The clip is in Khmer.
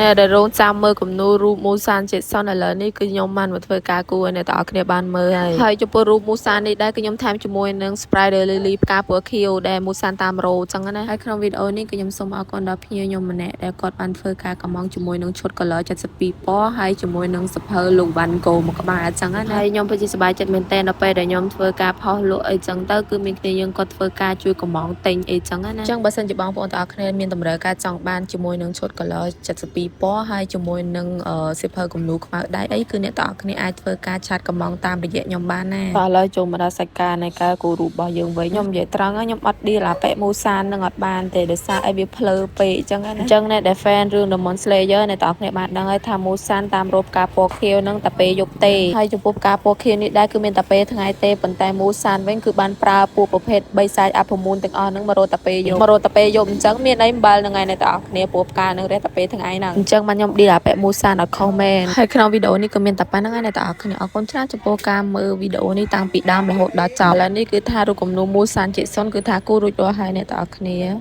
អ្នកដែលរងចាំមើលគំនូររូបមូសានជេសុនឥឡូវនេះគឺខ្ញុំបានមកធ្វើការគូរឲ្យអ្នកទាំងអស់គ្នាបានមើលហើយហើយចំពោះរូបមូសាននេះដែរគឺខ្ញុំថែមជាមួយនឹង Spider Lily ផ្កាពណ៌ខៀវដែលមូសានតាមរោចឹងណាហើយក្នុងវីដេអូនេះគឺខ្ញុំសូមអរគុណដល់ភ្ញៀវខ្ញុំម្នាក់ដែលគាត់បានធ្វើការកម្មង់ជាមួយនឹងឈុត color 72ពណ៌ហើយជាមួយនឹងសភៅលោកវ៉ាន់កូមួយក្បាលចឹងណាហើយខ្ញុំពិតជាសប្បាយចិត្តមែនទែនដល់ពេលដែលខ្ញុំធ្វើការផុសលក់អីចឹងទៅគឺមានគ្នាយើងគាត់ធ្វើការជួយកម្មង់ទិញអីចឹងណាអញ្ចឹងបើសិនជាបងប្អូនទាំងអស់គ្នាមានតម្រូវការចង់បានជាមួយនឹងឈុត color 72ពណ៌ហើយជាមួយនឹងសៀវភៅគំនូរខ្មៅដៃអីគឺអ្នកទាំងអស់គ្នាអាចធ្វើការ chat កម្មង់តាមរយៈខ្ញុំបានណាបាទឥឡូវចូលមកដល់សាច់ការនៃការគូររូបរបស់យើងវិញខ្ញុំនិយាយត្រង់ខ្ញុំអត់ឌីលអាប៉ែមូសាននឹងអត់បានទេដោយសារអីវាភ្លើពេកអញ្ចឹងណាអញ្ចឹងអ្នកដែល fan រឿង Demon Slayer អ្នកទាំងអស់គ្នាបានដឹងហើយថាមូសានតាមរូបការពណ៌ខៀវនឹងតែពេលយប់ទេហើយចំពោះផ្កាពណ៌ខៀវនេះដែរគឺមានតែពេលថ្ងៃទេប៉ុន្តែមូសានវិញគឺបានប្រើពួកប្រភេទបីសាច់អាផមូនទាំងអស់ហ្នឹងមករត់តែពេលយប់មករត់តែពេលយប់អញ្ចឹងមានអីអំបិលហ្នឹងឯងអ្នកទាំងអស់គ្នាព្រោះផ្កាហ្នឹងរះតែពេលថ្ងៃហ្នឹងអញ្ចឹងបានខ្ញុំឌីលអាប៉ែមូសានអត់ខុសមែនហើយក្នុងវីដេអូនេះក៏មានតែប៉ុណ្្នឹងឯងអ្នកទាំងអស់គ្នាអរគុណច្រើនចំពោះការមើលវីដេអូនេះតាំងពីដើមរហូតដល់ចប់ឥឡូវនេះគឺថារូបគំនូរមូសានជាសុនគឺថាគូរួចរាល់ហើយអ្នកទាំងអស់គ្នា។